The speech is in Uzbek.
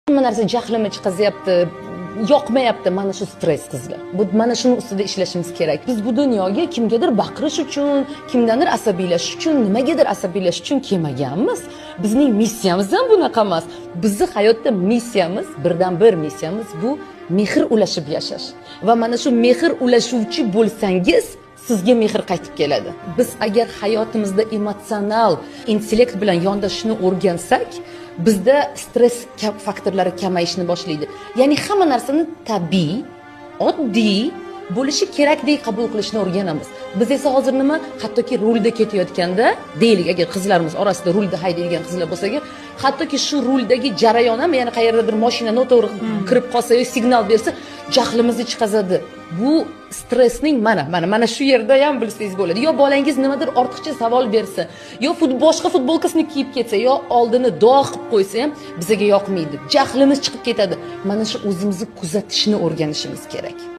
Hamma narsa jahlimni chiqazyapti, yoqmayapti. Mana shu stress, qizlar. Bu mana shuni ustida ishlashimiz kerak. Biz bu dunyoga kimgadir baqirish uchun, kimdandir asabiylashish uchun, nimagadir asabiylashish uchun kelmaganmiz. Bizning missiyamiz ham bunaqa emas. Bizni hayotda missiyamiz, birdan bir missiyamiz bu mehr ulashib yashash. Va mana shu mehr ulashuvchi bo'lsangiz, sizga mehr qaytib keladi. Biz agar hayotimizda emotsional intellekt bilan yondashishni o'rgansak, bizda stress faktorlari kamayishni boshlaydi. Ya'ni hamma narsani tabiiy, oddiy, bo'lishi kerakdek qabul qilishni o'rganamiz. Biz esa hozir nima, hattoki rulda ketayotganda, deylik, agar qizlarimiz orasida rulda haydaydigan qizlar bo'lsa agar, hattoki shu ruldagi jarayon ham, ya'ni qayerdadir mashina noto'g'ri kirib qolsa yo signal bersa, jahlimizni chiqazadi. Bu stressning mana shu yerda ham bilsangiz bo'ladi. Yo bolangiz nimadir ortiqcha savol bersa, yo boshqa futbolkasini kiyib ketsa, yo oldini dog' qilib qo'ysa ham bizaga yoqmaydi, jahlimiz chiqib ketadi. Mana shu o'zimizni kuzatishni o'rganishimiz kerak.